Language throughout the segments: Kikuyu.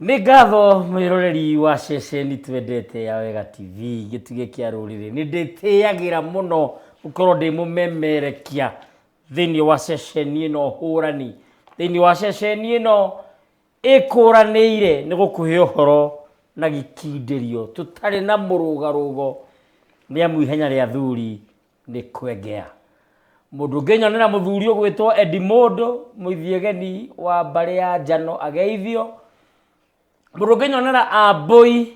Nĩ ngatho mwĩroreri wa ceceni twendete ya Wega TV, gĩtugĩ kĩa rũrĩrĩ. Nĩ ndĩtĩyagĩra mũno gũkorwo ndĩ mũmemerekia thĩinĩ wa ceceni ĩno hũrani, thĩinĩ wa ceceni ĩno ĩkũranĩire nĩ gũkũhe ũhoro na gĩkindĩrio tũtarĩ na mũrũgarũgo, nĩ amu ihenya rĩa athuri nĩ kwengea. Mũndũ ũngĩnyonera mũthuri ũgwĩtwo Eddie Mũndũ, mũithiegeni wa mbarĩ ya Njano ageithio. Mũndũ ũngĩnyonera Ambũi,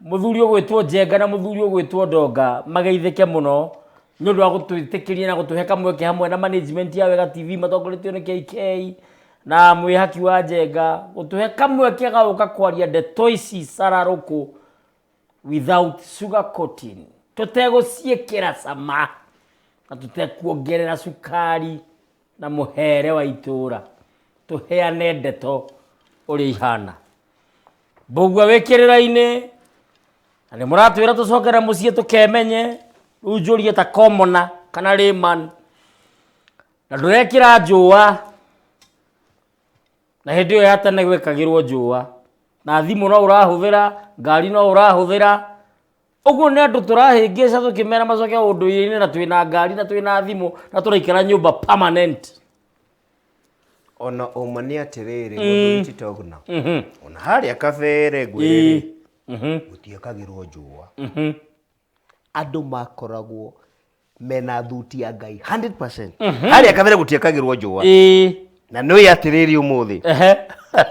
mũthuri ũgwĩtwo Njenga na mũthuri ũgwĩtwo Ndonga mageithĩke mũno nĩ ũndũ wa gũtwĩtĩkĩria na gũtũhe kamweke hamwe na management ya Wega TV matongoretio nĩ KK na mwĩhaki wa Njenga gũtũhe kamweke ga gũka kwaria ndeto ici cararũkũ without sugar coating, tũtegũciĩkĩra cama na tũtekuongerera cukari na mũhere wa itũra, tũheane ndeto ũrĩa ihana. Mbũgua wĩ kĩrĩra-inĩ na nĩ mũratwĩra tũcoke na mũciĩ tũkemenye, rĩu njũrie ta commoner kana layman, na ndũrekĩra njũa na hĩndĩ ĩyo ya tene gwekagĩrwo njũa na thimũ no ũrahũthĩra, ngari no ũrahũthĩra, ũguo nĩ andũ tũrahĩngĩca tũkĩmera macoke ũndũire-inĩ na twĩna ngari na twĩna thimũ na tũraikara nyũmba permanent. Ona ũma nĩ atĩrĩrĩ mũthuri ti Togna. Ona harĩa kabere ngwĩre rĩ, gũtiekagĩrwo njũa. Andũ makoragwo mena thuti ya Ngai 100%. Harĩa kabere gũtiekagĩrwo njũa. Na nĩũĩ atĩrĩrĩ ũmũthĩ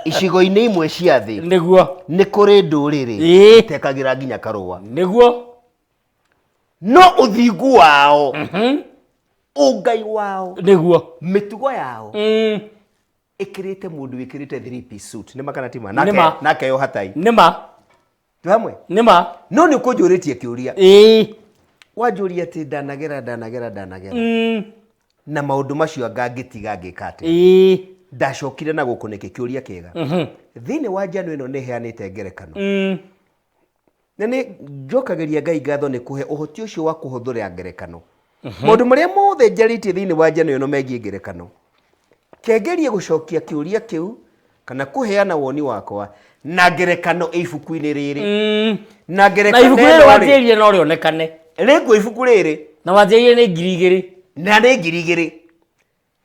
icigo-inĩ imwe cia thĩ Nĩguo. nĩ kũrĩ ndũrĩrĩ itekagĩra nginya karũa. Nĩguo. No ũthingu wao, ũngai wao, Nĩguo. mĩtugo yao ĩkĩrĩte mũndũ wĩkĩrĩte 3-piece suit. Nĩ ma kana ti ma? Nĩ ma. Nake yoha tai. Nĩ ma. Twĩ hamwe? Nĩ ma. No nĩ ũkũnjũrĩtie kĩũria. Wanjũria atĩ ndanagera ndanagera ndanagera. Na maũndũ macio anga ngĩtiga ngĩka atĩa? Ndacokire na gũkũ nĩkĩ? Kĩũria kĩega. Thĩinĩ wa njano ĩno nĩ heanĩte ngerekano. Na nĩ njokagĩria Ngai ngatho nĩ kũhe ũhoti ũcio wa kũhũthĩra ngerekano. Maũndũ marĩa mothe njarĩtie thĩinĩ wa njano ĩno megiĩ ngerekano. Kengerie gũcokia kĩũria kĩu kana kũheana woni wakwa na ngerekano ĩ ibuku-inĩ rĩrĩ. Na Na ngerekano ibuku rĩrĩ ĩno rĩ, wanjĩrire no rĩonekane. rĩkuo ibuku rĩrĩ Na wanjĩrire nĩ 2000. Na nĩ 2000.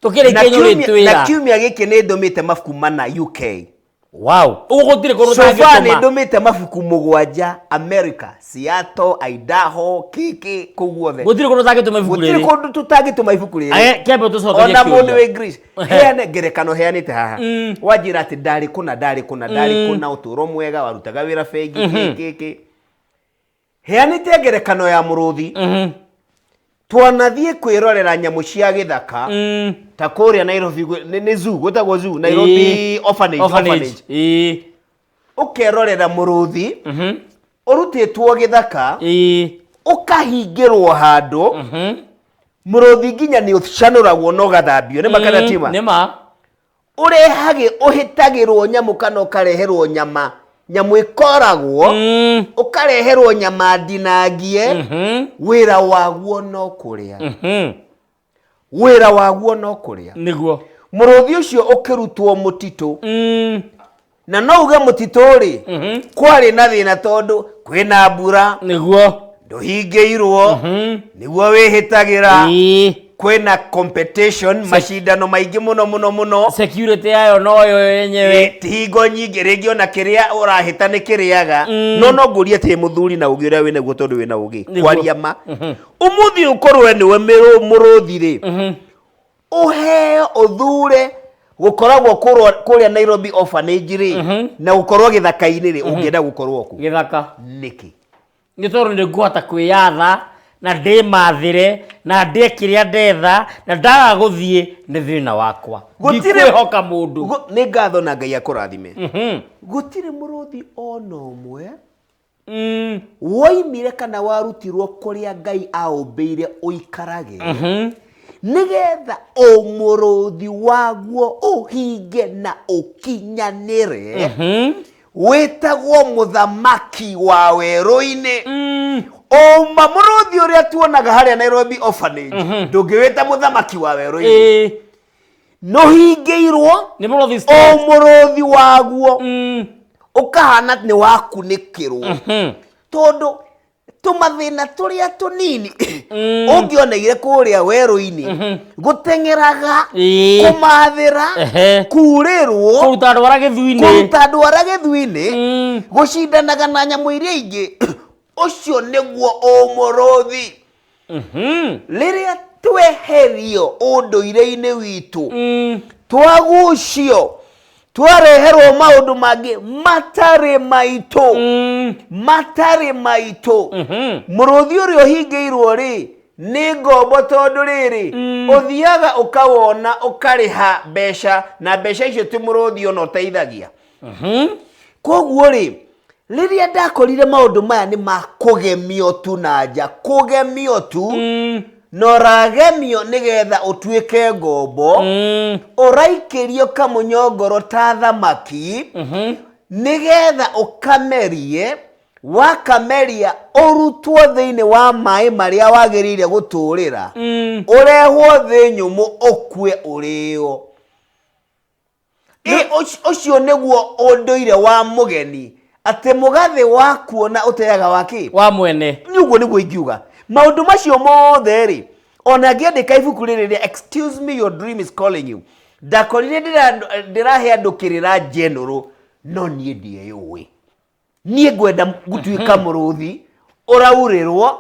Tũkĩrĩkia Na nĩ kiumia- na ũrĩtwĩra. kiumia gĩkĩ nĩ ndũmĩte mabuku mana UK. Wow. Ũguo gũtirĩ kũndũ So far nĩ ũtangĩtũma. ndũmĩte mabuku 7 America, Seattle, Idaho, kiki kũu guothe. Gũtirĩ kũndũ ũtangĩtũma ibuku Gũtirĩ rĩrĩ. kũndũ tũtangĩtũma ibuku rĩrĩ. Aye, kĩambe tũcokerie Ona mũndũ kĩũria. wĩ Greece. Heane ngerekano heanĩte haha. Wanjĩra atĩ ndarĩ kũna ndarĩ kũna ndarĩ kũna ũtũũro mwega warutaga wĩra bengi kĩ kĩ kĩ. Heanĩte ngerekano ya mũrũthi. Twanathiĩ kwĩrorera nyamũ cia gĩthaka ta kũrĩa Nairobi nĩ zoo gwĩtagwo zoo Nairobi orphanage, Orphanage. orphanage. Ũkerorera mũrũthi ũrutĩtwo gĩthaka ũkahingĩrwo handũ mũrũthi nginya nĩ ũcanũragwo na ũgathambio nĩ ma kana ti ma? Nĩ ma. Ũrehage ũhĩtagĩrwo nyamũ kana ũkareherwo nyama nyamũ ĩkoragwo ũkareherwo nyama ndinangie wĩra waguo no kũrĩa wĩra waguo no kũrĩa. Nĩguo. Mũrũthi ũcio ũkĩrutwo mũtitũ na no uge mũtitũ rĩ kwarĩ na thĩna tondũ kwĩna mbura Nĩguo. Ndũhingĩirwo nĩguo wĩhĩtagĩra kwĩna competition macindano maingĩ mũno mũno mũno. Security yayo noyo yenyewe. Ti hingo nyingĩ rĩngĩ ona kĩrĩa ũrahĩta nĩ kĩrĩaga no no ngũrie atĩ mũthuri na ũgĩ ũrĩa wĩnaguo tondũ wĩna ũgĩ Nĩguo. Kwaria ma ũmũthĩ ũkorwo we nĩwe mũrũthi rĩ ũheo ũthure gũkoragwo kũrĩa Nairobi orphanage rĩ na gũkorwo gĩthaka-inĩ rĩ ũngĩenda gũkorwo kũ? Gĩthaka. Nĩkĩ? Nĩ tondũ nĩ ngũhota kwĩyatha na ndĩmathĩre na ndĩe kĩrĩa ndetha na ndaga gũthiĩ nĩ thĩna wakwa. Ndikwĩhoka mũndũ. Nĩ ngatho na Ngai akũrathime. Gũtirĩ mũrũthi ona ũmwe woimire kana warutirwo kũrĩa Ngai aũmbĩire ũikarage nĩgetha ũmũrũthi waguo ũhinge na ũkinyanĩre wĩtagwo mũthamaki wa werũ-inĩ. Ũma mũrũthi ũrĩa tuonaga harĩa Nairobi orphanage ndũngĩwĩta mũthamaki wa werũ-inĩ. Nũhingĩirwo Nĩ mũrũthi o mũrũthi waguo. Ũkahana nĩ wakunĩkĩrwo, tondũ tũmathĩna tũrĩa tũnini ũngĩoneire kũrĩa werũ-inĩ, gũteng'eraga, kũmathĩra, kurĩrwo, kũruta ndwara gĩthui-inĩ, kũruta ndwara gĩthui-inĩ, gũcindanaga na nyamũ iria ingĩ, ũcio nĩguo ũmũrũthi. Rĩrĩa tweherio ũndũire-inĩ witũ, twagucio, twareherwo maũndũ mangĩ matarĩ maitũ, matarĩ maitũ. Mũrũthi ũrĩa ũhingĩirwo rĩ, nĩ ngombo, tondũ rĩrĩ, ũthiaga ũkawona, ũkarĩha mbeca, na mbeca icio ti mũrũthi ona ũteithagia. Koguo rĩ, rĩrĩa ndakorire maũndũ maya nĩ ma kũgemio tu na nja, kũgemio tu, na ũragemio nĩgetha ũtuĩke ngombo, ũraikĩrio kamũnyongoro ta thamaki nĩgetha ũkamerie. Wakameria, ũrutwo thĩinĩ wa maĩ marĩa wagĩrĩire gũtũũrĩra, ũrehwo thĩ nyũmũ, ũkue, ũrĩo. Ĩ, ũcio nĩguo ũndũire wa mũgeni, atĩ mũgathĩ wa kuona ũteaga wa kĩ wa mwene. Nĩ ũguo nĩguo ingiuga maũndũ macio mothe rĩ, ona ngĩandĩka ibuku rĩrĩ rĩa "Excuse Me, Your Dream Is Calling You", ndakorire ndĩrahe andũ kĩrĩra general, no niĩ ndieyũĩ. Niĩ ngwenda gũtuĩka mũrũthi ũraurĩrwo,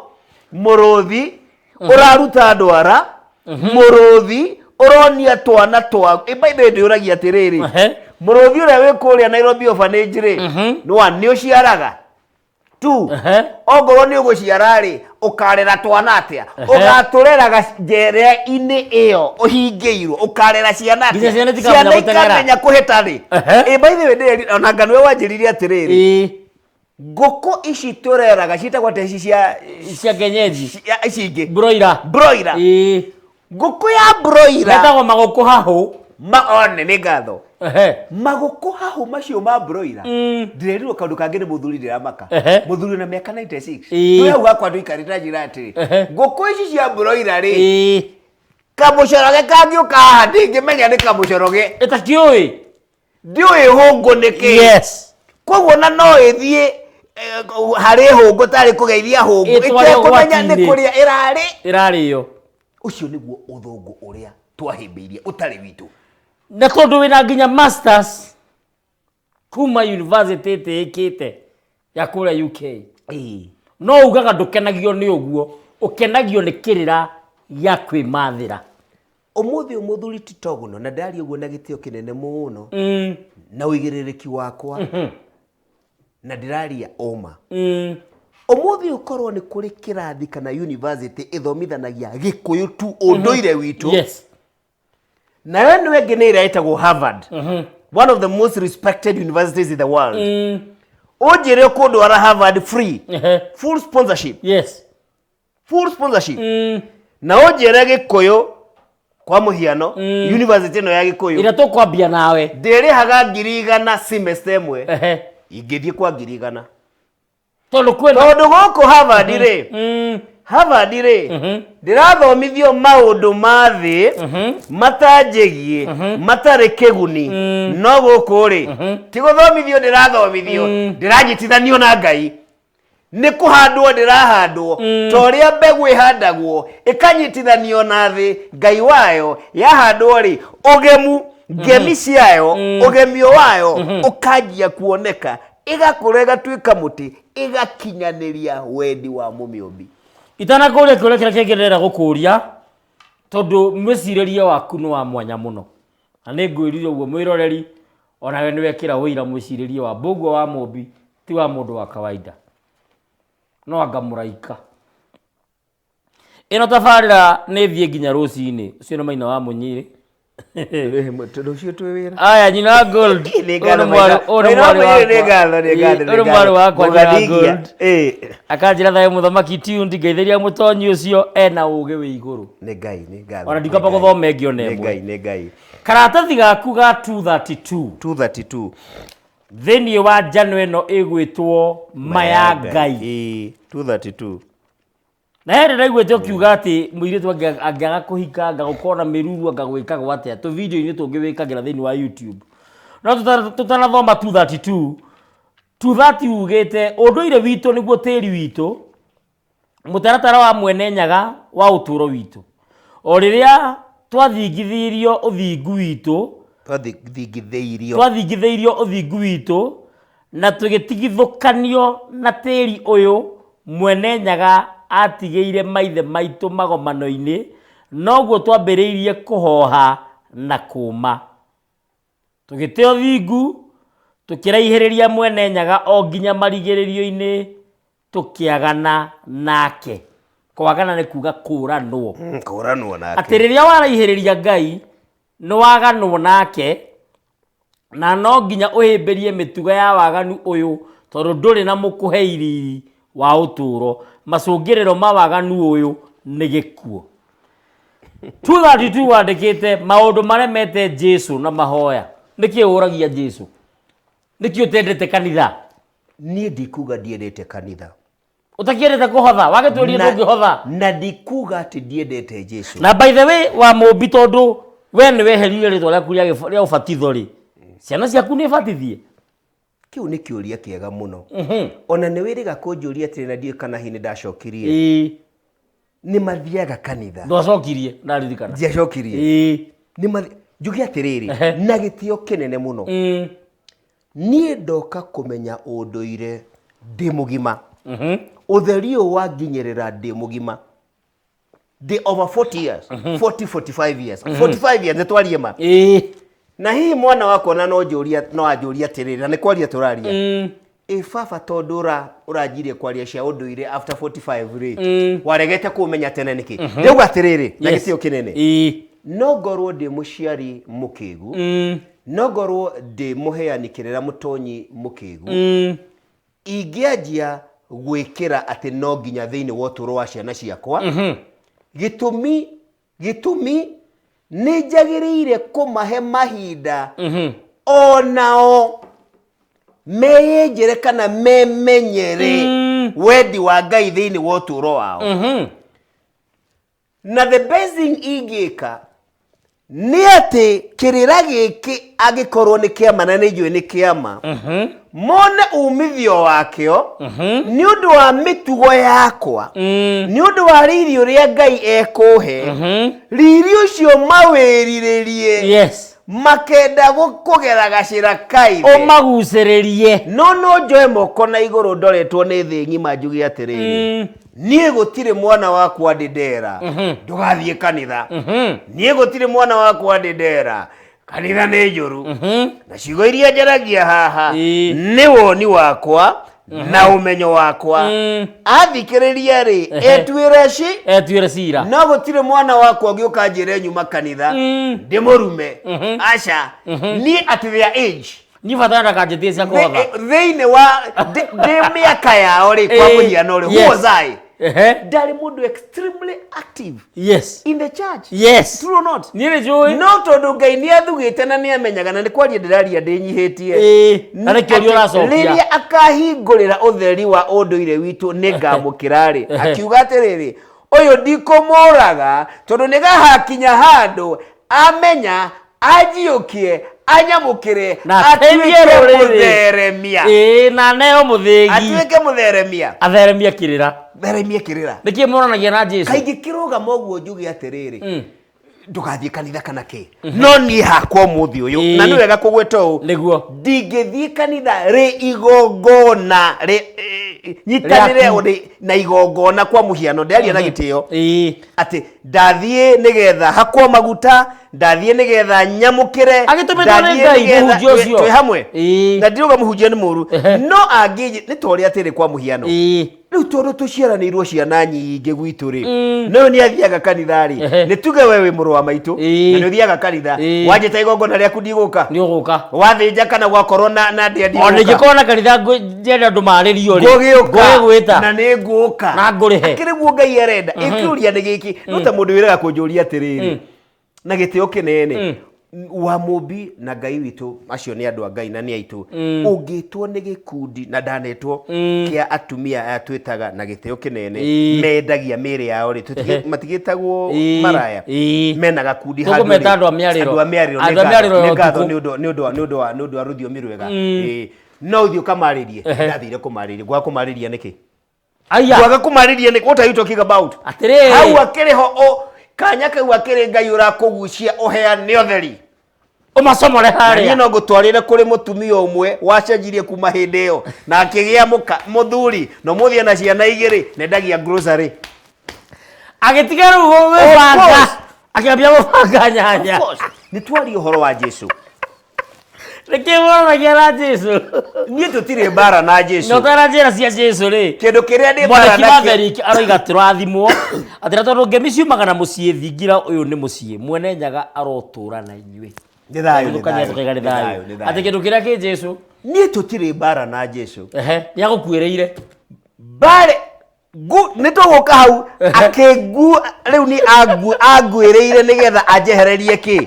mũrũthi ũraruta ndwara, mũrũthi ũronia twana twa. By the way, ndĩũragia atĩrĩrĩ, mũrũthi ũrĩa wĩ kũrĩa Nairobi orphanage rĩ, nĩ one, nĩ ũciaraga? Two, ongorwo nĩ ũgũciara rĩ, ũkarera twana atĩa? Ũgatũreraga njera-inĩ ĩyo ũhingĩirwo? Ũkarera ciana Nginya atĩa? ciana itikamenya Ciana gũteng'era. ikamenya kũhĩta rĩ? Ĩ, by the way, ona ngano ĩyo wanjĩrire atĩrĩrĩ, ngũkũ ici tũreraga ciĩtagwo atĩa ici cia Cia kenyeji? Ici ingĩ. Broiler. Broiler. Ngũkũ ya broiler. Metagwo magũkũ hahũ. Ma one, nĩ ngatho. Magũkũ hahũ macio ma broiler, ndĩrerirwo kaũndũ kangĩ nĩ mũthuri, ndĩramaka. Mũthuri na mĩaka 96, twĩ hau hakwa tũikarĩte, anjĩra atĩrĩ, ngũkũ ici cia broiler rĩ, kamũcoroge kangĩũka haha ndingĩmenya nĩ kamũcoroge. Ĩtakĩũĩ. Ndiũĩ hũngũ nĩ kĩ. Koguo na no ĩthiĩ harĩ hũngũ tarĩ kũgeithia hũngũ, Ĩtware ĩtekũmenya nĩ ũgwati-inĩ. kũrĩa ĩrarĩ. Ĩrarĩo. Ũcio nĩguo ũthũngũ ũrĩa twahĩmbĩirie ũtarĩ witũ. Na tondũ wĩna nginya masters kuma university ĩtĩĩkĩte ya kũrĩa UK, no ugaga ndũkenagio nĩ ũguo, ũkenagio nĩ kĩrĩra gĩa kwĩmathĩra. Ũmũthĩ ũyũ, mũthuri ti toguno, na ndaria ũguo na gĩtĩo kĩnene mũno na ũigĩrĩrĩki wakwa, na ndĩraria ũma. Ũmũthĩ ũkorwo nĩ kũrĩ kĩrathi kana university ĩthomithanagia Gĩkũyũ tu, ũndũire witũ, nayo ĩno ĩngĩ nĩ ĩrĩa ĩtagwo Harvard, one of the most respected universities in the world. Ũnjĩre ũkũndwara Harvard free, full sponsorship, full sponsorship, na ũnjĩre Gĩkũyũ, kwa mũhiano, university ĩno ya Gĩkũyũ ĩrĩa tũkwambia nawe, ndĩrĩhaga 100,000 semester ĩmwe, ingĩthiĩ kwa 100,000? Tondũ kwĩna Tondũ gũkũ Harvard rĩ, Harvard rĩ, ndĩrathomithio maũndũ ma thĩ matanjĩgiĩ, matarĩ kĩguni, no gũkũ rĩ, ti gũthomithio ndĩrathomithio, ndĩranyitithanio na Ngai, nĩ kũhandwo ndĩrahandwo, ta ũrĩa mbegũ ĩhandagwo ĩkanyitithanio na thĩ Ngai wayo. Yahandwo rĩ, ũgemu ngemi ciayo, ũgemio wayo ũkanjia kuoneka, ĩgakũra, ĩgatuĩka mũtĩ, ĩgakinyanĩria wendi wa mũmĩũmbi. Itanakũria kĩũria kĩrĩa kĩngĩ ndĩrenda gũkũria, tondũ mwĩcirĩrie waku nĩ wa mwanya mũno, na nĩ ngwĩrire ũguo mwĩroreri onawe nĩ wekĩra ũira mwĩcirĩrie wa Mbũguo wa Mũmbi ti wa mũndũ wa kawaida, no anga mũraika. Ĩno tabarĩra nĩ thiĩ nginya rũcinĩ. Ũcio nĩ Maina wa Mũnyirĩ. Rũciũ twĩ wĩra. Aya, nyina Gold. Nĩ Ũyũ ngatho. nĩ ũyũ nĩ Maina wa mwarĩ Mũnyirĩ, nĩ wakwa. ngatho, nĩ ngatho, Ĩĩ, nĩ ũyũ nĩ mwarĩ ngatho. wakwa nyina Mũgathingia. Gold. Akanjĩra thayũ mũthamaki tuned, ngeithĩria mũtonyi ũcio ena ũgĩ wĩ igũrũ. Nĩ Ngai, nĩ ngatho. Ona ndikamba Nĩ Ngai. gũthoma ĩngĩ ona Nĩ ĩmwe. Ngai, nĩ Ngai. Karatathi gaku ga 232 232 thĩinĩ wa njano ĩno ĩgwĩtwo Ma ya Ngai. 232. Na hĩndĩ ndaiguĩte ũkiuga atĩ mũirĩtu angĩaga kũhika, anga gũkorwo na mĩruru, anga gwĩkagwo atĩa, tũ video-inĩ tũngĩ wĩkagĩra thĩinĩ wa YouTube. No tũtanathoma 232, 230 ugĩte ũndũire witũ nĩguo tĩri witũ, mũtaratara wa Mwene Nyaga wa ũtũũro witũ. O rĩrĩa twathingithirio ũthingu witũ, Twathingithĩirio. Twathingithĩirio ũthingu witũ na tũgĩtigithũkanio na tĩri ũyũ Mwene Nyaga atigĩire maithe maitũ magomano-inĩ, noguo twambĩrĩirie kũhoha na kũũma. Tũgĩte ũthingu, tũkĩraihĩrĩria Mwene Nyaga o nginya marigĩrĩrio-inĩ tũkĩagana nake. Kwagana nĩ kuga kũranwo. Kũranwo nake. Atĩ rĩrĩa waraihĩrĩria Ngai, nĩ waganwo nake, na no nginya ũhĩmbĩrie mĩtugo ya waganu ũyũ tondũ ndũrĩ na mũkũhei riri wa ũtũũro. Macũngĩrĩro ma waganu ũyũ nĩ gĩkuũ. 232 wandĩkĩte maũndũ maremete Jesu na mahoya. Nĩkĩ ũragia Jesu? Nĩkĩ ũtendete kanitha? Niĩ ndikuga ndiendete kanitha. Ũtakĩendete kũhotha, wagĩtwĩrire ndũngĩhotha. Na ndikuga atĩ ndiendete Jesu. Na by the way wa Mũmbi, tondũ we nĩ weherire rĩtwa rĩaku rĩa ũbatitho rĩ, ciana ciaku nĩ batithie? Kĩu nĩ kĩũria kĩega mũno. Ona nĩ wĩrĩga kũnjũria atĩrĩ, na ndiũĩ kana hihi nĩ ndacokirie. Nĩ mathiaga kanitha. Ndwacokirie, ndaririkana. Ndiacokirie. Nĩ njuge atĩrĩrĩ, na gĩtĩo kĩnene mũno, niĩ ndoka kũmenya ũndũire ndĩ mũgima. Ũtheri ũyũ wanginyĩrĩra ndĩ mũgima, ndĩ over 40 years, 40, 45 years, 45 years, nĩ twarie ma. Na hihi mwana wakwa na no njũria, no anjũria atĩrĩrĩ, na nĩ kwaria tũraria, ĩ baba, tondũ ũranjirie kwaria cia ũndũire after 45 rĩ, waregete kũmenya tene nĩkĩ? Ndauga atĩrĩrĩ, na gĩtĩo kĩnene, no ngorwo ndĩ mũciari mũkĩgu, no ngorwo ndĩ mũheani kĩrĩra, mũtonyi mũkĩgu, ingĩanjia gwĩkĩra atĩ no nginya thĩinĩ wa ũtũũro wa ciana ciakwa. Gĩtũmi nĩ njagĩrĩire kũmahe mahinda onao meyĩnjĩre kana memenyere wendi wa Ngai thĩinĩ wa ũtũũro wao. Na the best thing ingĩka nĩ atĩ kĩrĩra gĩkĩ, angĩkorwo nĩ kĩama, na nĩ njũĩ nĩ kĩama, mone umithio wakĩo nĩ ũndũ wa mĩtugo yakwa, nĩ ũndũ wa riri ũrĩa Ngai ekũhe, riri ũcio mawĩrirĩrie, makenda kũgera gacĩra kaithe. Ũmagucĩrĩrie. No njoe moko na igũrũ ndoretwo nĩ thĩ ng'ima, njuge atĩrĩrĩ, niĩ gũtirĩ mwana wakwa ndĩ ndera ndũgathiĩ kanitha. Niĩ gũtirĩ mwana wakwa ndĩ ndera kanitha nĩ njũru. Na ciugo iria njaragia haha nĩ woni wakwa na ũmenyo wakwa. Athikĩrĩria rĩ, etuĩre ci Etuĩre cira. No gũtirĩ mwana wakwa ũngĩũka njĩre nyuma kanitha ndĩmũrume. Aca, niĩ at their age, Niĩ bata ndakanjĩtie cia kũhotha. Thĩinĩ wa ndĩ mĩaka yao rĩ, kwa mũhiano rĩ, who was I? Ndarĩ mũndũ extremely active in the church. True or not? Niĩ nĩ njũĩ. No tondũ Ngai nĩ athugĩte na nĩ amenyaga, na nĩ kwaria ndĩraria ndĩnyihĩtie, Na nĩ kĩũria ũracokia. Rĩrĩa akahingũrĩra ũtheri wa ũndũire witũ nĩ ngamũkĩra rĩ, akiuga atĩrĩrĩ, ũyũ ndikũmũraga tondũ nĩ gahakinya handũ amenya anjiũkie, anyamũkĩre, Na ateithie atuĩke rũrĩrĩ. Mũtheremia. Ĩĩ, na aneo mũthĩgi. Atuĩke mũtheremia. Atheremia kĩrĩra. Theremie kĩrĩra. Nĩkĩ monanagia na Jesu? Kaingĩ kĩrũgama ũguo njuge atĩrĩrĩ, ndũgathiĩ kanitha kana kĩ, no niĩ hakwa ũmũthĩ ũyũ, na nĩ wega kũgweta ũũ, ndingĩthiĩ kanitha rĩ igongona rĩ nyitanĩre Rĩaku. rĩ na igongona. Kwa mũhiano, ndĩraria na gĩtĩo, atĩ ndathiĩ nĩgetha hakwo maguta, ndathiĩ nĩgetha nyamũkĩre, Agĩtũmĩtwo nĩ ndathiĩ Ngai, nĩgetha- mũhunjia ũcio. Twĩ hamwe? Ĩĩ. Na ndirauga mũhunjia nĩ mũru, no angĩ nĩ ta ũrĩa atĩrĩ, kwa mũhiano, rĩu tondũ tũciaranĩirwo ciana nyingĩ gwitũ rĩ, no nĩ athiaga kanitha rĩ, nĩ tuge we wĩ mũrũ wa maitũ na nĩ ũthiaga kanitha, wanjĩta igongona rĩaku ndigũka. Nĩ ũgũka. Wathĩnja kana gwakorwo na ndĩa, Ona ndigũka. ingĩkorwo na kanitha ngwenda andũ marĩrio rĩ, Ngũgĩũka. Ngũgĩgwĩta. Na nĩ ngũka. Na ngũrĩhe. Akĩrĩ guo Ngai arenda. Ĩkĩũria nĩ gĩkĩ, no ta mũndũ wĩraga kũnjũria atĩrĩrĩ, na gĩtĩo kĩnene, wa Mũmbi na Ngai witũ, acio nĩ andũ a Ngai na nĩ aitũ. Ũngĩtwo nĩ gĩkundi, na ndanetwo, kĩa atumia aya twĩtaga na gĩtĩo kĩnene mendagia mĩĩrĩ yao rĩ, matigĩtagwo maraya, mena gakundi. Tũkũmeta andũ a mĩarĩro. Andũ a mĩarĩro. Andũ a mĩarĩro ya Nĩ ngatho ũtukũ. nĩ ũndũ wa rũthiomi rwega. No ũthiĩ ũkamarĩrie. Ehe. Ndathire kũmarĩria. Ngwaga kũmarĩria nĩkĩ? Aya. Ngwaga kũmarĩria nĩkĩ? What are you talking about? Atĩrĩrĩ. Hau akĩrĩ ho o kanya kau akĩrĩ Ngai ũrakũgucia ũheane ũtheri. Ũmacomore Na niĩ harĩa. no ngũtwarĩre kũrĩ mũtumia ũmwe wacenjirie kuma hĩndĩ ĩyo na akĩgĩa mũka mũthuri na ũmũthĩ ena ciana igĩrĩ na endagia grocery. Agĩtiga rĩu gwĩbanga. Of course. Akĩambia gũbanga nyanya. Of course. Nĩ twaria ũhoro wa Jesu. Nĩkĩ wonanagia na Jesu? Niĩ tũtirĩ mbara na Jesu. Na ũtara njĩra cia Jesu rĩ. Kĩndũ kĩrĩa ndĩ mbara Mwaniki nakĩo. Maverick aroiga tũrathimwo atĩ na tondũ ngemi ciumaga na mũciĩ thingira ũyũ nĩ mũciĩ mwene nyaga arotũra na inyuĩ. Nĩ thayũ, nĩ Tũkanyia thayũ, tũkaiga nĩ nĩ thayũ. thayũ, nĩ thayũ. Atĩ kĩndũ kĩrĩa kĩ Jesu. Niĩ tũtirĩ mbara na Jesu. Ehe, nĩ agũkuĩrĩire. Mbare nĩ tũgũka hau akĩngu rĩu nĩ anguĩrĩire nĩgetha anjehererie kĩ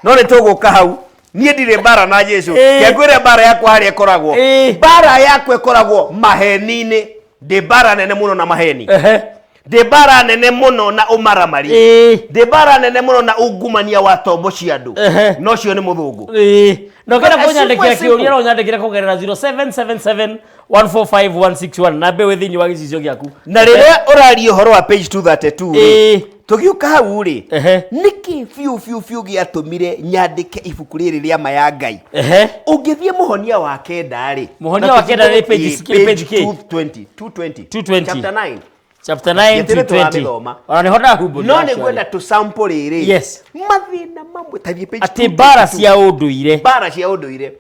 no nĩ tũgũka hau niĩ ndirĩ mbara na Jesu. Kengwĩre mbara yakwa harĩa ĩkoragwo. Mbara yakwa ĩkoragwo maheni-inĩ. Ndĩ mbara nene mũno na maheni. Ndĩ mbara nene mũno na ũmaramari. Ndĩ mbara nene mũno na ungumania wa tombo cia andũ. Na ũcio nĩ mũthũngũ. Na ũkĩenda But kũnyandĩkĩra simple, simple. kĩũria no ũnyandĩkĩre kũgerera 0777 145 161 na mbeũ thĩinĩ wa gĩcicio gĩaku. Na rĩrĩa ũraria ũhoro wa page 232 rĩ, tũgĩũka hau rĩ, nĩkĩ biũ biũ biũ gĩatũmire nyandĩke ibuku rĩrĩ rĩa ma ya Ngai? Ũngĩthiĩ mũhonia wa kenda rĩ, Mũhonia wa kenda nĩ page page kĩ? 220, 220. 220. Chapter 9. Chapter 9 Gĩtirĩ 220. tũramĩthoma. Ona nĩho ndahumbũria No nĩ actually. ngwenda tũ sample rĩrĩ. Yes. Mathĩna mamwe ta thiĩ page Atĩ mbara cia ũndũire. Mbara cia ũndũire.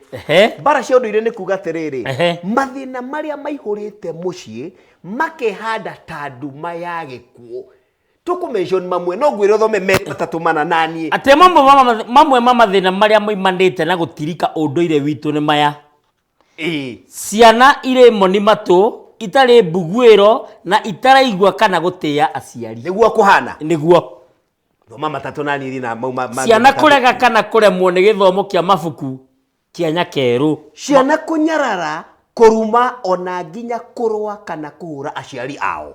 Mbara cia ũndũire nĩ kuga atĩrĩrĩ, mathĩna marĩa maihũrĩte mũciĩ makehanda ta nduma ya gĩkuũ. Tũkũ mention mamwe no ngwĩre ũthome merĩ matatũ mana na niĩ. Atĩ mamwe ma mathĩna marĩa moimanĩte na gũtirika ũndũire witũ nĩ maya. Ciana irĩ moni matũ, itarĩ mbuguĩro na itaraigua kana gũtĩĩa aciari. Nĩguo kũhana? Nĩguo. Thoma matatũ na niĩ na mau Ciana kũrega kana kũremwo nĩ gĩthomo kĩa mabuku kĩa nyakerũ. Ciana kũnyarara, kũruma ona nginya kũrũa kana kũhũra aciari ao.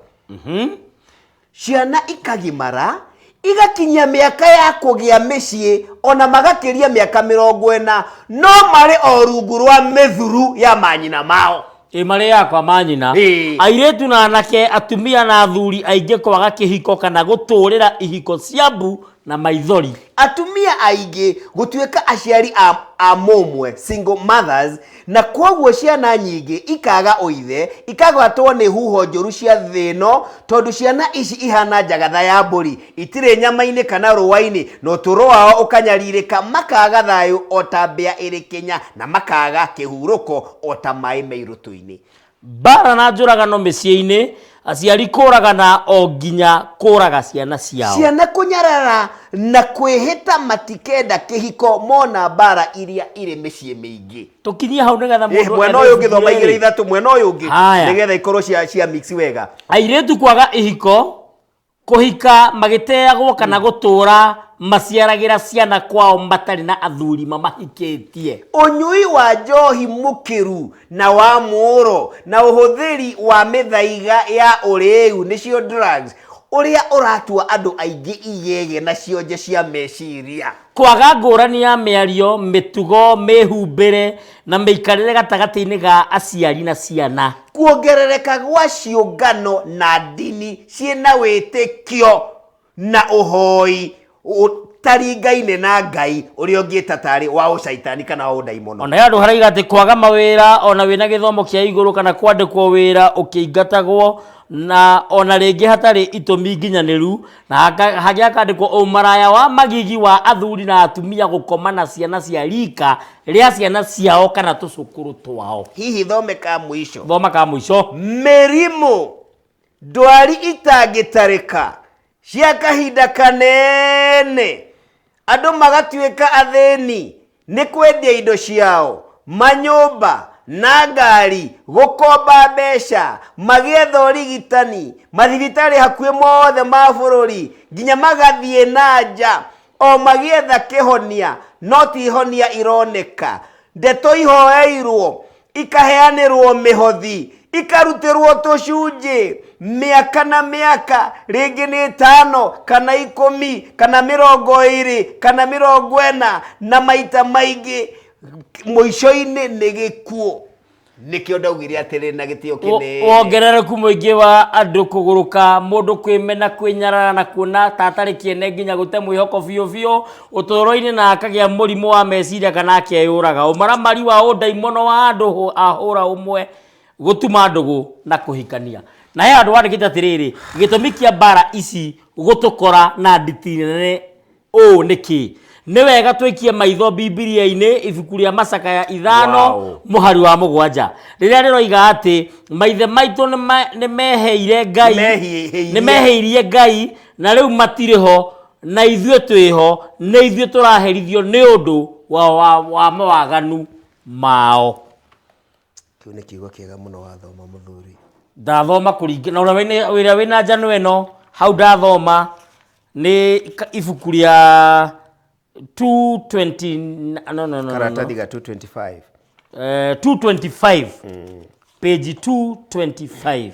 Ciana ikagimara, igakinyia mĩaka ya kũgĩa mĩciĩ ona magakĩria mĩaka 40, no marĩ o rungu rwa mĩthuru ya manyina mao. Ĩ marĩ yakwa manyina. Airĩtu na anake, atumia na athuri aingĩ kwaga kĩhiko kana gũtũrĩra ihiko cia mbu na maithori. Atumia aingĩ gũtuĩka aciari a mũmwe, single mothers, na kwoguo ciana nyingĩ ikaga ũithe, ikagwatwo nĩ huho njũru cia thĩ ĩno tondũ ciana ici ihana njagatha ya mbũri, itirĩ nyama-inĩ kana rũa-inĩ na ũtũro wao ũkanyarirĩka, makaga thayũ o ta mbĩa ĩrĩ kĩnya na makaga kĩhurũko o ta maĩ me irũtũ-inĩ. Mbaara na njũragano mĩciĩ-inĩ, aciari kũragana o nginya kũraga ciana ciao. Ciana kũnyarara na kwĩhĩta matikenda kĩhiko mona mbaara iria irĩ mĩciĩ mĩingĩ. Tũkinyie hau nĩgetha mũndũ Mwena ethe ũyũ ũngĩ thoma ibuku igĩrĩ rĩrĩ. ithatũ, mwena ũyũ ũngĩ Haya. nĩgetha ikorwo cia mix wega. Airĩtu kwaga ihiko, kũhika magĩteagwo kana gũtũra maciaragĩra ciana kwao matarĩ na athuri mamahikĩtie. Ũnyui wa njohi mũkĩru na wa mũũro na ũhũthĩri wa mĩthaiga ya ũrĩĩu nĩcio drugs ũrĩa ũratua andũ aingĩ igege na cionje cia meciria. Kwaga ngũrani ya mĩario, mĩtugo, mĩhumbĩre na mĩikarĩre gatagatĩ-inĩ ga aciari na ciana. Kuongerereka gwa ciũngano na ndini ciĩna wĩtĩkio na ũhoi ũtaringaine na Ngai ũrĩa ũngĩta tarĩ wa ũcaitani kana wa ũndaimono. Ona he handũ haraiga atĩ kwaga mawĩra ona wĩna gĩthomo kĩa igũrũ kana kwandĩkwo wĩra ũkĩingatagwo na ona rĩngĩ hatarĩ itũmi nginyanĩru, na hangĩ hakandĩkwo ũmaraya wa magigi wa athuri na atumia gũkoma na ciana cia rika rĩa ciana ciao kana tũcũkũrũ twao. Hihi thome ka mũico. Thoma ka mũico. Mĩrimũ, ndwari itangĩtarĩka cia kahinda kanene, andũ magatuĩka athĩni nĩ kwendia indo ciao, manyũmba na ngari, gũkomba mbeca, magĩetha ũrigitani, mathibitarĩ hakuhĩ mothe ma bũrũri, nginya magathiĩ na nja o magĩetha kĩhonia, no ti ihonia ironeka. Ndeto ihoeirwo, ikaheanĩrwo mĩhothi, ikarutĩrwo tũcunjĩ mĩaka na mĩaka, rĩngĩ nĩ 5 kana 10 kana 20 kana 40, na maita maingĩ mũico-inĩ nĩ gĩkuũ. Nĩkĩo ndaugire atĩrĩ na gĩtĩo kĩnene. Wongerereku mũingĩ wa andũ kũgũrũka, mũndũ kwĩmena, kwĩnyarara na kuona ta atarĩ kĩene nginya gũte mwĩhoko biũ biũ ũtũũro-inĩ na akagĩa mũrimũ wa meciria kana akeyũraga. Ũmaramari wa ũndaimono wa andũ a hũra ũmwe gũtuma ndũgũ na kũhikania. Na he handũ wandĩkĩte atĩrĩrĩ, gĩtũmi kĩa mbara ici gũtũkora na nditi nene ũũ nĩ kĩ? Nĩ wega tũikie maitho Bibilia-inĩ ibuku rĩa Macakaya 5 mũhari wa 7 rĩrĩa rĩroiga atĩ maithe maitũ nĩ meheire Ngai, Nĩmehĩirie. nĩmehĩirie Ngai na rĩu matirĩ ho na ithuĩ twĩho, nĩ ithuĩ tũraherithio nĩ ũndũ wa mawaganu mao. Kĩu nĩ kiugo kĩega mũno wathoma, mũthuri. Ndathoma kũringana na ũrĩa wĩra wĩna njano ĩno hau ndathoma nĩ ibuku rĩa 220, no, no, no, no, no. Karatathi ga 225. 225, page 225.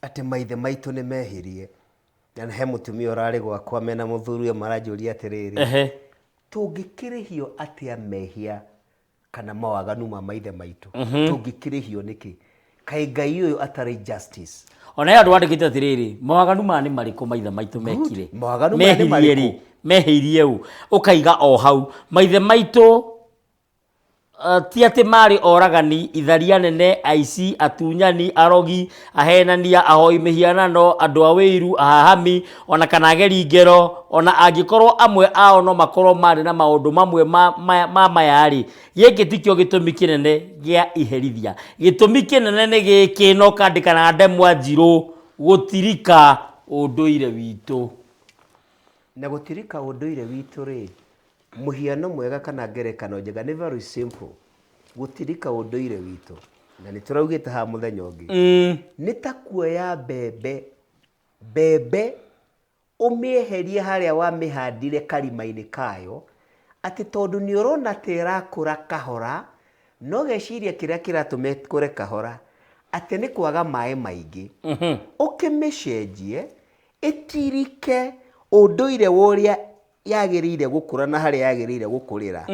Atĩ maithe maitũ nĩ mehirie. Na he mũtumia ũrarĩ gwakwa mena mũthuri ũyũ maranjũria atĩrĩrĩ, tũngĩkĩrĩhio atĩa mehia kana mawaganu ma maithe maitũ? Tũngĩkĩrĩhio nĩkĩ? Kaĩ Ngai ũyũ atarĩ justice? Ona he andũ wandĩkĩte atĩrĩrĩ, mawaganu maya nĩ marĩkũ maithe maitũ mekire? Mawaganu maya nĩ Mehirie marĩkũ? rĩ, mehĩirie ũ? Ũkaiga o hau maithe maitũ ti atĩ marĩ oragani, itharia nene, aici, atunyani, arogi, ahenania, ahoi mĩhianano, andũ a wĩiru, ahahami, ona kana ageri ngero. Ona angĩkorwo amwe ao no makorwo marĩ na maũndũ mamwe ma maya-rĩ, gĩkĩ tikĩo gĩtũmi kĩnene gĩa iherithia. Gĩtũmi kĩnene nĩ gĩkĩ, na ũkandĩka na ndemwa njirũ: gũtirika ũndũire witũ. Na gũtirika ũndũire witũ rĩ, mũhiano mwega kana ngerekano njega nĩ very simple. Gũtirika ũndũire witũ, na nĩ tũraugĩte haha mũthenya ũngĩ, nĩ ta kuoya mbembe, mbembe ũmĩeherie harĩa wamĩhandire karima-inĩ kayo, atĩ tondũ nĩ ũrona ta ĩrakũra kahora, no geciria kĩrĩa kĩratũma ĩkũre kahora atĩ nĩ kwaga maĩ maingĩ, ũkĩmĩcenjie ĩtirike ũndũire wa ũrĩa yagĩrĩire gũkũra na harĩa yagĩrĩire gũkũrĩra,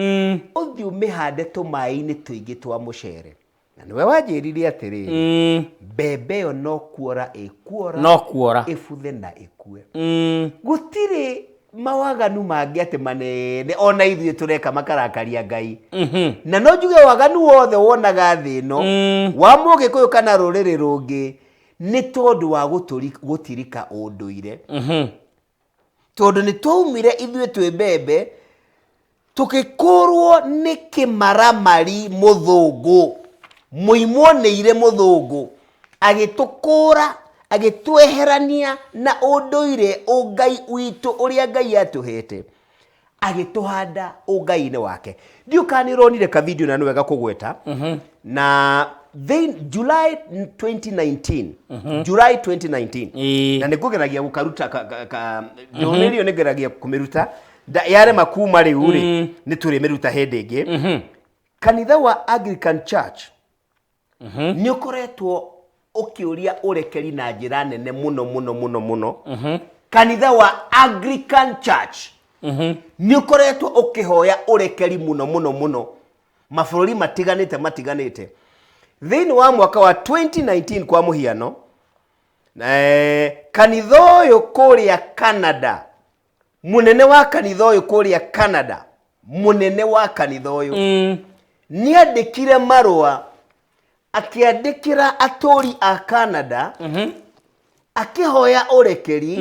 ũthiĩ ũmĩhande tũmaĩ-inĩ tũingĩ twa mũcere. Na nĩwe wanjĩrire atĩrĩrĩ, mbembe ĩyo no kuora ĩkuora, no kuora, ĩbuthe na ĩkue. Gũtirĩ mawaganu mangĩ atĩ manene ona ithuĩ tũreka makarakaria Ngai. Na no njuge waganu wothe wonaga thĩ ĩno wa mũgĩkũyũ kana rũrĩrĩ rũngĩ nĩ tondũ wa gũtirika ũndũire, tondũ nĩ twaumire ithuĩ twĩ mbembe, tũgĩkũrwo nĩ kĩmaramari mũthũngũ, mũimwo nĩire mũthũngũ agĩtũkũra, agĩtweherania na ũndũire ũngai witũ ũrĩa Ngai atũhete, agĩtũhanda ũngai-inĩ wake. Ndiũ kana nĩ ũronire ka video, na nĩ wega kũgweta na July 2019, July 2019. Na nĩ ngũgeragia gũkaruta ndũmĩrĩri ĩyo, nĩ ngeragia kũmĩruta. Yarema kuma rĩu rĩ, nĩ tũrĩmĩruta hĩndĩ ĩngĩ. Kanitha wa Anglican Church nĩ ũkoretwo ũkĩũria ũrekeri na njĩra nene mũno mũno mũno mũno. Kanitha wa Anglican Church nĩ ũkoretwo ũkĩhoya ũrekeri mũno mũno mũno mabũrũri matiganĩte matiganĩte thĩinĩ wa mwaka wa 2019. Kwa mũhiano, kanitha ũyũ kũrĩa Canada, mũnene wa kanitha ũyũ kũrĩa Canada, mũnene wa kanitha ũyũ nĩ andĩkire marũa, akĩandĩkĩra atũri a Canada, akĩhoya ũrekeri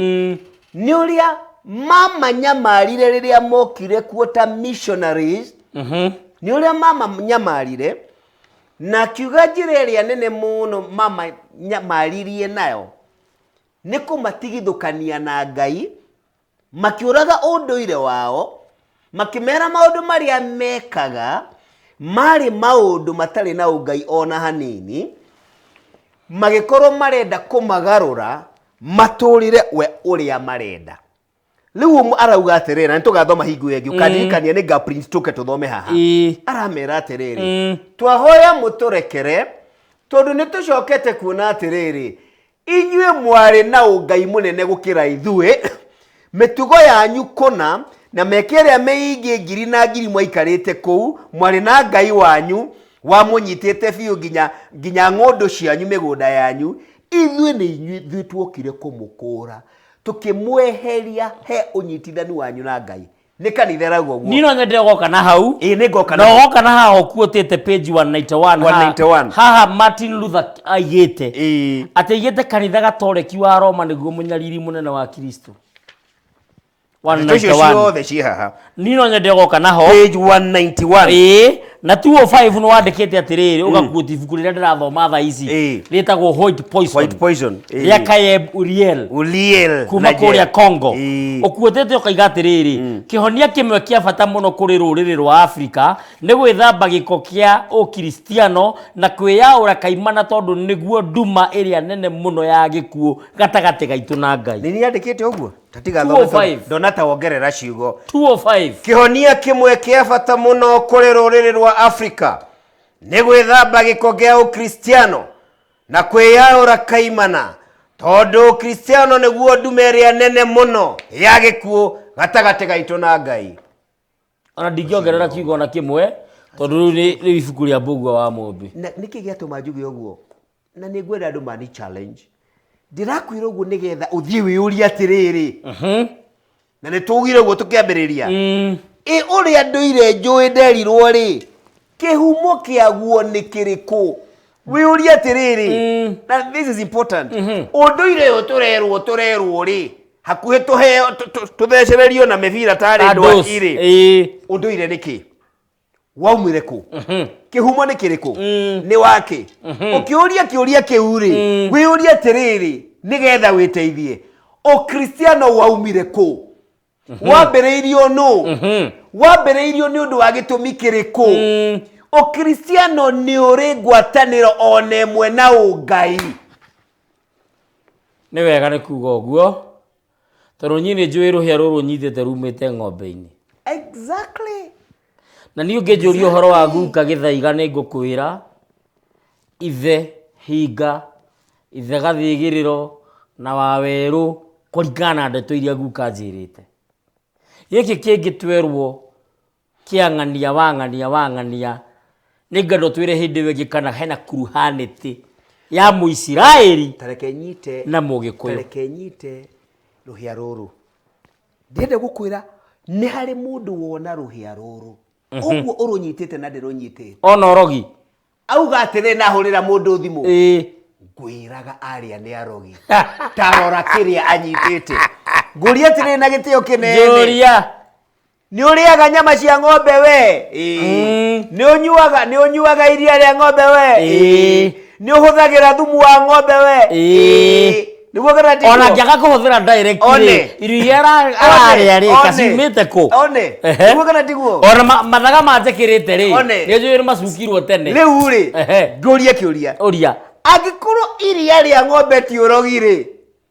nĩ ũrĩa mamanyamarire rĩrĩa mokire kuo ta missionaries, nĩ ũrĩa mamanyamarire, na akiuga njĩra ĩrĩa nene mũno mamanyamaririe nayo nĩ kũmatigithũkania na Ngai, makĩũraga ũndũire wao, makĩmera maũndũ marĩa mekaga marĩ maũndũ matarĩ na ũngai ona hanini, magĩkorwo marenda kũmagarũra matũrĩre we ũrĩa marenda. Rĩu ũmwe arauga atĩrĩrĩ, na nĩtũgathoma hingo ĩyo ĩngĩ, ũkandirikania nĩ nga print tũke tũthome haha. Aramera atĩrĩrĩ, twahoya mũtũrekere tondũ nĩ tũcokete kuona atĩrĩrĩ, inyuĩ mwarĩ na ũngai mũnene gũkĩra ithuĩ, mĩtugo yanyu kũna na mĩaka ĩrĩa mĩingĩ ngiri na ngiri mwaikarĩte kũu mwarĩ na Ngai wanyu. Wamũnyitĩte biũ nginya nginya ng'ũndũ cianyu, mĩgũnda yanyu. Ithuĩ nĩ inyuĩ ithuĩ tuokire kũmũkũra, tũkĩmweheria he ũnyitithanu wanyu na Ngai. Nĩ kanitha ĩrauga ũguo. Niĩ no nyende ũgoka na hau. Ĩĩ, nĩ ngoka na ũgoka na haha ũkuotĩte page 191 haha. 191. Haha Martin Luther aigĩte atĩ aigĩte kanitha gatoreki wa Roma nĩguo mũnyariri mũnene wa Kristo. Ndeto icio 191. ciothe ciĩ haha. Niĩ no nyende ũgoka naho. Page 191. Ĩĩ, na 205 nĩ wandĩkĩte atĩrĩrĩ, ũgakuoti ibuku rĩrĩa ndĩrathoma thaa ici rĩtagwo White Poison White Poison. Rĩa Kayeb Uriel Uriel kuma na kũrĩa Jel. Congo. Ũkuotete ũkaiga atĩrĩrĩ, kĩhonia kĩmwe kĩa bata mũno kũrĩ rũrĩrĩ rwa Afrika nĩ gwĩthamba gĩko kĩa ũkristiano na kwĩyaũra kaimana, tondũ nĩguo nduma ĩrĩa nene mũno ya gĩkuũ gatagatĩ gaitũ na Ngai. Nĩ niandĩkĩte ũguo tatiga. 205. Ndona ta wongerera ciugo. 205. Kĩhonia kĩmwe kĩa bata mũno kũrĩ rũrĩrĩ rwa Afrika nĩ gwĩthamba gĩko kĩa ũkristiano na kwĩyaũra kaimana, tondũ ũkristiano nĩguo ndume ĩrĩa nene mũno ya gĩkuũ gatagatĩ gaitũ na Ngai. Ona ndingĩongerera kiugo ona kĩmwe, tondũ rĩu nĩ ibuku rĩa Mbũgua wa Mũmbi. Na nĩkĩ gĩatũma njuge ũguo? Na nĩ ngwenda andũ mani challenge. Ndĩrakwĩra ũguo nĩgetha ũthiĩ wĩyũrie atĩrĩrĩ, na nĩ tugire ũguo tũkĩambĩrĩria, ĩ ũrĩa ndũire njũĩ nderirwo rĩ, kĩhumo kĩaguo nĩ kĩrĩkũ? Wĩyũrie atĩrĩrĩ, na this is important, ũndũire ũyũ tũrerwo rĩ, hakuhĩ tũheo tũthecererio na mĩbira tarĩ ndwaki rĩ, ũndũire nĩ kĩ? Waumire kũ? Kĩhumo nĩ kĩrĩkũ? Nĩ wake? Ũkĩũria kĩũria kĩu rĩ, wĩyũrie atĩrĩrĩ, nĩgetha wĩteithie, ũkristiano waumire kũ? Wambĩrĩirio nũ? Wambĩrĩirio nĩ ũndũ wa gĩtũmi kĩrĩkũ? Ũkristiano nĩ ũrĩ ngwatanĩro ona ĩmwe na ũngai? Nĩ wega nĩ kuga ũguo, tondũ niĩ nĩ njũĩ rũhĩa rũrũ nyitĩte rumĩte ng'ombe-inĩ. Na niĩ ũngĩnjũria ũhoro wa guka Gĩthaiga, nĩ ngũkwĩra ithe hinga, ithe gathĩgĩrĩro na wawerũ, kũringana na ndeto iria guka anjĩrĩte. Gĩkĩ kĩngĩ twerwo kĩa ng'ania wa ng'ania wa ng'ania, nĩ ngenda ũtwĩre hĩndĩ ĩyo ĩngĩ kana hena kuruhanĩtĩ ya Mũisiraeli Tareke nyite na Mũgĩkũyũ. Tareke nyite rũhĩa rũrũ. Ndĩrenda gũkwĩra nĩ harĩ mũndũ wona rũhĩa rũrũ ũguo ũrũnyitĩte na ndĩrũnyitĩte. Ona ũrogi. Auga atĩrĩ, nahũrĩra mũndũ thimũ, ngwĩraga arĩa nĩ arogi, tarora kĩrĩa anyitĩte. Ngũria atĩrĩ na gĩtĩo kĩnene. Njũria. Nĩ ũrĩaga nyama cia ng'ombe we? Ĩĩ. Nĩ ũnyuaga iria rĩa ng'ombe we? Ĩĩ. Nĩ ũhũthagĩra thumu wa ng'ombe we? Ĩĩ. Nĩguo kana tiguo? Ona ngĩaga kũhũthĩra direct One. rĩ, irio iria ararĩa rĩ, One. kaciumĩte kũ? One. Ehe. Nĩguo kana tiguo? Ona mathaga manjĩkĩrĩte rĩ, One. nĩ njũĩ nĩ macukirwo tene. Rĩu rĩ, ngũrie kĩũria. Ũria. Angĩkorwo iria rĩa ng'ombe ti ũrogi rĩ,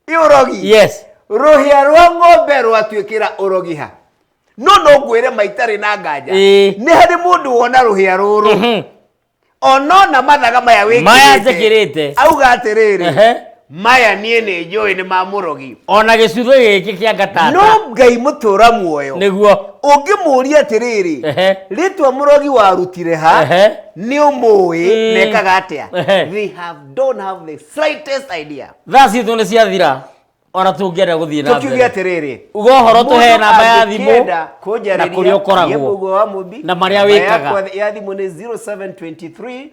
ĩ ũrogi? Yes. Rũhĩa rwa ng'ombe rwatuĩkĩra ũrogi ha? No ngwĩre maitarĩ na nganja, nĩ harĩ mũndũ wona rũhĩa rũrũ onona mathaga maya wĩkĩrĩte. Maya njĩkĩrĩte. Auga atĩrĩrĩ, maya niĩ nĩ njũĩ nĩ ma mũrogi. Ona gĩcuthĩ gĩkĩ kĩa ngatata. No Ngai mũtũra muoyo, Nĩguo. Ũngĩmũria atĩrĩrĩ, rĩtwa mũrogi warutire ha? Nĩ ũmũĩ nekaga atĩa? They have don't have the slightest idea. Thaa citũ nĩ ciathira, ona tũngĩenda gũthiĩ na Tũkiuge mbere. atĩrĩrĩ, Uga ũhoro, tũhe mũndũ namba ya thimũ angĩkĩenda na kũnjarĩria, kũrĩa ũkoragwo niĩ Mũgũa wa Mũmbi, na marĩa namba wĩkaga. yakwa ya thimũ nĩ 0723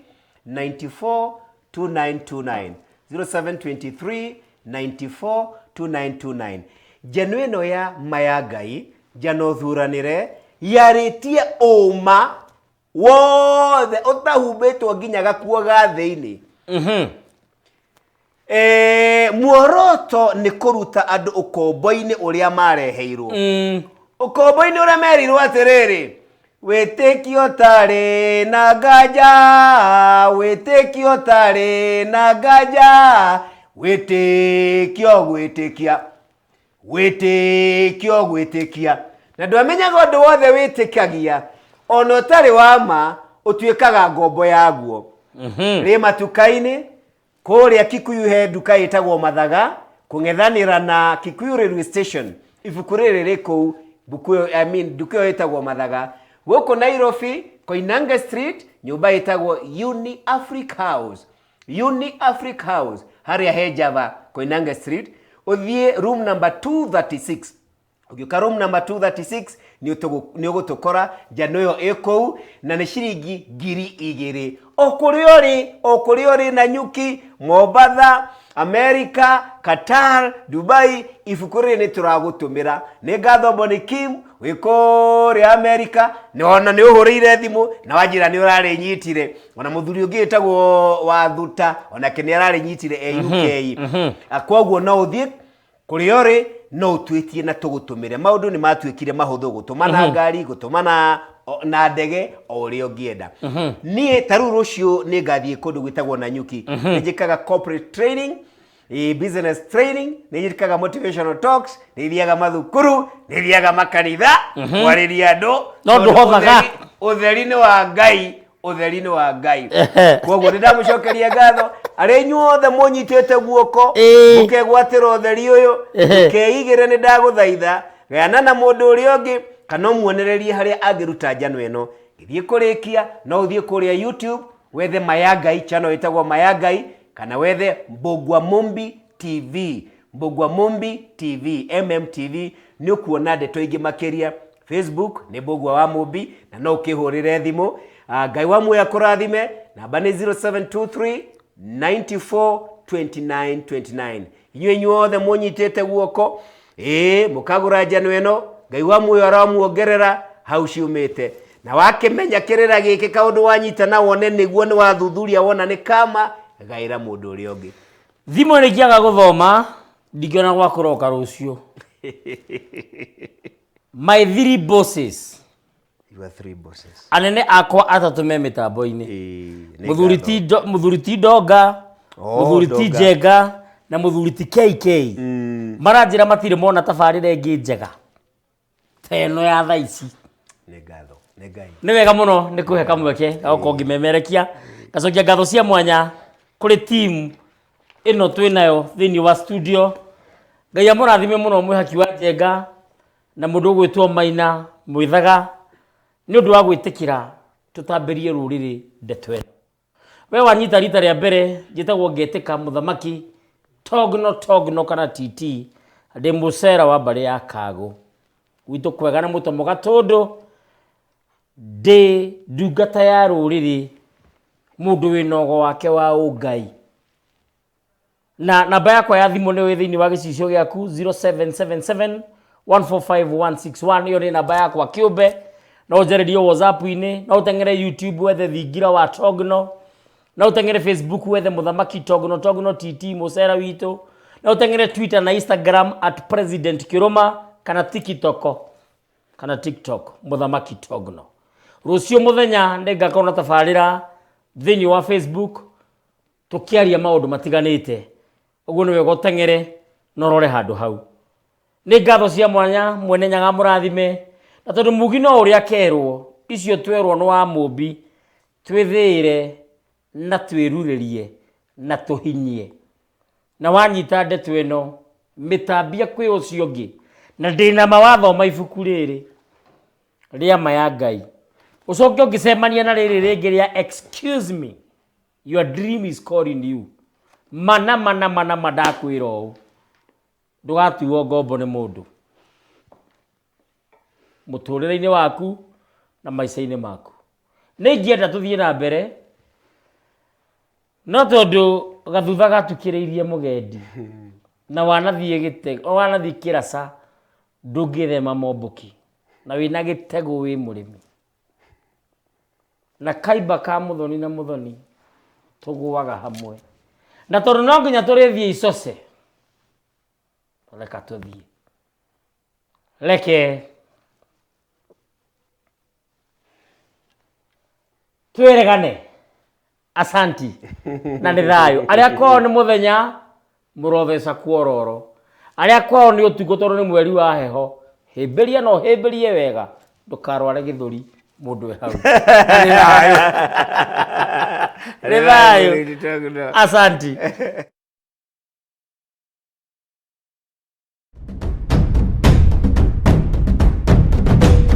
94 2929, 0723 94 2929. Njano ĩno ya maya Ngai njano thuranĩre yarĩtie ũma wothe ũtahumbĩtwo nginya gakuo ga thĩinĩ. Muoroto nĩ kũruta andũ ũkombo-inĩ ũrĩa mareheirwo, ũkombo-inĩ ũrĩa merirwo atĩrĩrĩ, wĩtĩkio tarĩ na nganja, wĩtĩkio tarĩ na nganja, wĩtĩkio gwĩtĩkia, wĩtĩkio gwĩtĩkia, na ndwamenyaga ũndũ wothe wĩtĩkagia ona ũtarĩ wa ma ũtuĩkaga ngombo yaguo. Rĩ matuka-inĩ kũrĩa Kikuyu he nduka ĩtagwo Mathaga, kũng'ethanĩra na Kikuyu Railway Station. Ibuku rĩrĩ rĩ kũu mbuku ĩyo, I mean, nduka ĩyo ĩtagwo Mathaga. Gũkũ Nairobi Koinange Street, nyũmba ĩtagwo Uni Africa House. Uni Africa House, harĩa he Java, Koinange Street, ũthiĩ room number 236. Ũngĩũka room number 236 nĩ ũgũtũkora njano ĩyo ĩ kũu, na nĩ ciringi 2000. O kũrĩa ũrĩ, o kũrĩa ũrĩ, Nanyuki, Mombatha, America, Qatar, Dubai, ibuku rĩrĩ nĩ tũragũtũmĩra. Nĩ ngatho Boni Kim wĩ kũrĩa America, nĩ ona nĩ ũhũrĩire thimũ na wanjĩra nĩ ũrarĩnyitire. Ona mũthuri ũngĩ wĩtagwo Wathuta onake nĩ ararĩnyitire e UK. Koguo no ũthiĩ kũrĩa ũrĩ, no ũtwĩtie na tũgũtũmĩre. Maũndũ nĩ matuĩkire mahũthũ, gũtũma na ngari, gũtũma na ndege, o ũrĩa ũngĩenda. Niĩ ta rĩu rũciũ nĩ ngathiĩ kũndũ gwĩtagwo Nanyuki. Nĩ njĩkaga corporate training, business training, nĩ njĩkaga motivational talks, nĩ thiaga mathukuru, nĩ thiaga makanitha kwarĩria andũ. No ndũhothaga. Ũtheri nĩ wa Ngai, ũtheri nĩ wa Ngai. Koguo nĩ ndamũcokeria ngatho arĩa inyuothe mũnyitĩte guoko mũkegwatĩra ũtheri ũyũ, mũkeigĩre. Nĩ ndagũthaitha, gayana na mũndũ ũrĩa ũngĩ kana ũmuonererie harĩa angĩruta njano ĩno. Ngĩthiĩ kũrĩkia, no ũthiĩ kũrĩa YouTube wethe Maya Ngai, channel ĩtagwo Maya Ngai, kana wethe Mbũgua Mumbi TV, Mbũgua Mumbi TV, MMTV, nĩ ũkuona ndeto ingĩ makĩria. Facebook nĩ Mbũgua wa Mumbi, na no ũkĩhũrĩre thimũ. Ngai wa muoyo akũrathime. Namba nĩ 0723 94 29 29. Inyuĩ inyuothe mũnyitĩte guoko, ĩĩ, mũkagũra njano ĩno, Ngai wa muoyo aramuongerera hau ciumĩte. Na wakĩmenya kĩrĩra gĩkĩ, kaũndũ wanyita na wone nĩguo nĩ wathuthuria, wona nĩ kama, gaĩra mũndũ ũrĩa ũngĩ. Thimũ nĩ ingĩaga gũthoma, ndingĩona gwa kũroka rũciũ. My three bosses. Your three bosses. Anene akwa atatũ me mĩtambo-inĩ. Ĩĩ, nĩ Mũthuri ngatho. ti mũthuri ti Ndonga, Oh, mũthuri ti Ndonga. Njenga na mũthuri ti KK maranjĩra matirĩ mona tabarĩra ĩngĩ njega ta ĩno ya thaa ici. Nĩ ngatho nĩ Ngai. Nĩ wega mũno nĩ kũhe kamweke gagokorwo ngĩmemerekia. Ngacokia ngatho cia mwanya kũrĩ team ĩno twĩ nayo thĩinĩ wa studio. Ngai amũrathime mũno, mwĩhaki wa Njenga na mũndũ ũgwĩtwo Maina Mwĩthaga, nĩ ũndũ wa gwĩtĩkĩra tũtambĩrie rũrĩrĩ ndeto ĩno. We wanyita rita rĩa mbere, njĩtagwo Ngetĩka Mũthamaki Togno Togno kana TT, ndĩ mũcera wa mbarĩ ya Kagũ gwitũ kwega na mũtomo gatũndũ. Ndĩ ndungata ya rũrĩrĩ, mũndũ wĩna ũgo wake wa ũngai, na namba yakwa ya thimũ nĩ wĩ thĩinĩ wa gĩcicio gĩaku, 0777 145161. Ĩyo nĩ namba yakwa kĩũmbe, no ũnjarĩrie WhatsApp-inĩ, no ũteng'ere YouTube wethe Thingira wa Togno, no ũteng'ere Facebook wethe Mũthamaki Togno Togno TT mũcera witũ, no ũteng'ere Twitter na Instagram @PresidentKĩrũma, kana TikTok, kana TikTok Mũthamaki Togno. Rũciũ mũthenya nĩ ngakorwo na tabarĩra thĩinĩ wa Facebook tũkĩaria maũndũ matiganĩte. Ũguo nĩ wega ũteng'ere na ũrore handũ hau. Nĩ ngatho cia mwanya, Mwene Nyaga mũrathime, na tondũ mugi no ũrĩa kerwo, icio twerwo nĩ wa Mũmbi, twĩthĩĩre na twĩrurĩrie na tũhinyie. Na wanyita ndeto ĩno, mĩtambia kwĩ ũcio ũngĩ, na ndĩna ma wathoma ibuku rĩrĩ rĩa Ma ya Ngai, ũcoke ũngĩcemania na rĩrĩ rĩngĩ rĩa Excuse Me, Your Dream Is Calling You, mana mana mana ma ndakwĩra ũũ, ndũgatuo ngombo nĩ mũndũ mũtũrĩre-inĩ waku na maica-inĩ maku. Nĩ ingĩenda tũthiĩ na mbere, no tondũ gathutha gatukĩrĩirie mũgendi na wanathiĩ gĩte wanathiĩ kĩraca, ndũngĩthema mombũki na wĩna gĩtegũ, wĩ mũrĩmi na kaimba ka mũthoni na mũthoni tũgũaga hamwe, na tondũ no nginya tũrĩthiĩ icoce, reka tũthiĩ, reke twĩregane. Asanti na nĩ thayũ. Arĩa kwao nĩ mũthenya, mũrotheca kuororo. Arĩa kwao nĩ ũtukũ, tondũ nĩ mweri wa heho, hĩmbĩria na ũhĩmbĩrie wega, ndũkarware gĩthũri mũndũ e hau. Na nĩ thayũ, nĩ thayũ, asanti.